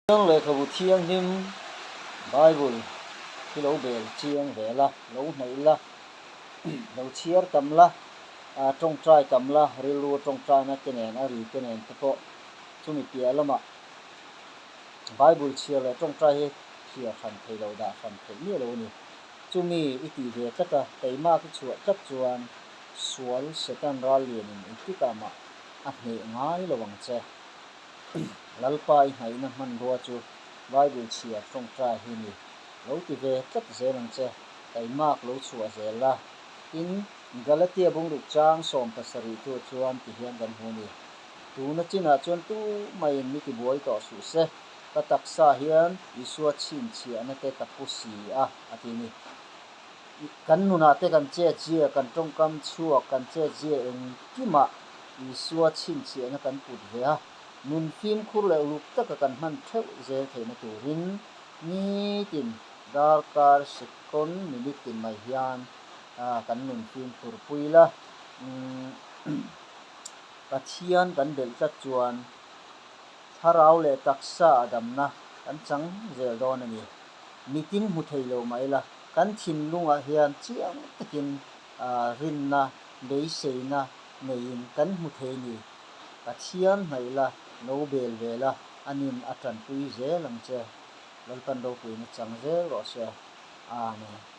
Pathian Lehkhabu Thianghlim, Bible, hi lo bel chiang ve la, lo hnaih la, lo chhiar tam la, tawngtai tam la, rilru tawngtaina te nen a ri te nen te pawh chumi piah lamah Bible chhiar leh tawngtai hi thliar hran thei lo, dah hran theih miah lo a ni. Chumi i tih ve tlat a, teimak i chhuah tlat chuan sual Satan ral lianin engtikah mah a hneh ngai lo ang che. Lalpa i hnaihna hmanrua chu Bible chhiar tawngtai hi ni. Lo ti ve tlat zel ang che, taimak lo chhuah zel la. Tin, Galatia bungruk chang 70 thu chuan ti hian kan hmu ni. Tuna chinah chuan tu maiin mi tibuai tawh suh se, ka taksa hian Isua chhinchhiahna te ka pu si a, a ti ni. Kan nunah te kan chetzia, kan tawngkam chhuak, kan chetzia engkimah Isua chhinchhiahna kan put ve a, nun fimkhur leh uluk taka kan hman theuh zel theihna turin nitin darkar second minute tin mai hian kan nun fimkhur pui la. Pathian kan belh tlat chuan thlarau leh taksa a damna kan chang zel dawn a ni. Mitin hmu thei lo mah ila kan thinlungah hian chiang takin rinna, beiseina neiin kan hmu thei ni. Pathian hnaih la, lo bel ve la, a nin a tanpui zel ang che. Lalpan ropuina chang zel rawh se. Amen.